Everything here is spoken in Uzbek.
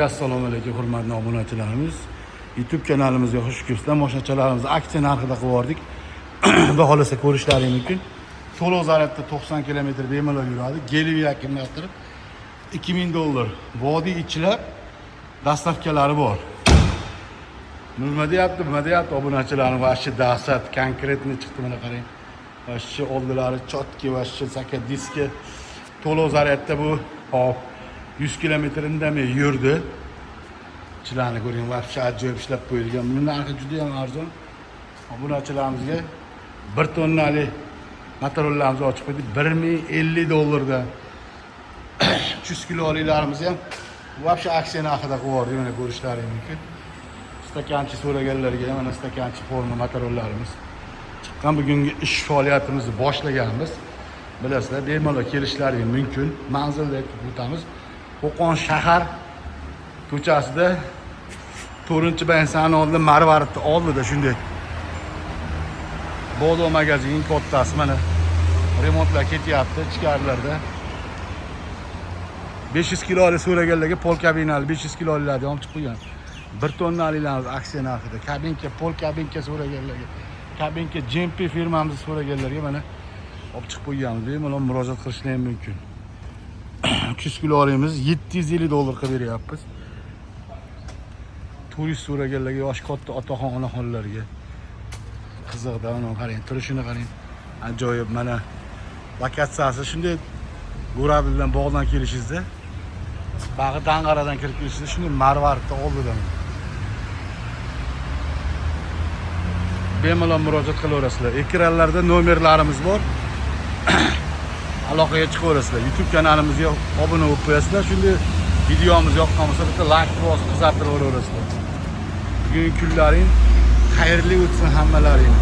Assalomu alaykum, hurmatli obunachilarimiz. YouTube kanalimizga xush kelibsizlar. Mashinachalarimizni aksiya narxida qilib yubordik. Xudo xohlasa, ko'rishlaring mumkin. To'liq zaryadda 90 km bemalol yuradi. Гелевый akkumulyator, 2000 dollar. Vodiy ichilab доставка lari bor. Nima deyapti, nima deyapti obunachilarim? Вообще dahshat, конкретный chiqdi, mana qarang. Вообще oldilari чётки, вообще saka diski. To'liq zaryadda bu, hop, 100 km indamay yurdi. Ichilarni ko'ring, вообще ajoyib ishlab qo'yilgan. Buni narxi juda ham arzon. Obunachilarimizga 1 tonnali motorlarimizni ochib qo'ydik 1050 dollardan. 300 kiloliklarimiz ham вообще aksiya narxida qilib yubordik, mana ko'rishlaring mumkin. Стаканчик so'raganlarga mana стаканчик forma motorlarimiz chiqqan. Bugungi ish faoliyatimizni boshlaganmiz. Bilasizlar, bemalol kelishlaring mumkin. Manzilda aytib o'tamiz. Qo'qon shahar ko'chasida, 4 bansani oldida, Marvaridni oldida shunday. Bodo magazinning kattasi, mana remontlar ketyapti ichkarilarda. 500 kiloli so'raganlarga pol kabinali 500 kilolilarni ham chiqib qo'ygan. 1 tonnalilarimiz aksiya narxida. Kabinka, pol kabinka so'raganlarga, kabinka GMP firmamizni so'raganlarga mana olib chiqib qo'yganmiz. Bemalol murojaat qilishlari ham mumkin. 300 kiloligimiz 750 dollar qilib beryapmiz. Turist so'raganlarga, yoshi katta otaxon, onaxonlarga qiziqda, mana qarang, turishini qarang. Ajoyib, mana lokatsiyasi shunday, Go'rabildan, bog'dan kelishingizda, bag'i Dang'aradan kirib kelishingizda shunday Marvaridni oldidan. Bemalol murojaat qilaverasizlar. Ekranlarda nomerlarimiz bor. Aloqaga chiqaverasizlar. YouTube kanalimizga obuna bo'lib qo'yasizlar. Shunday videomiz yoqqan bo'lsa, bitta layk bosib qizartirib yuboraverasizlar. Bugungi kunlaring xayrli o'tsin hammalaring.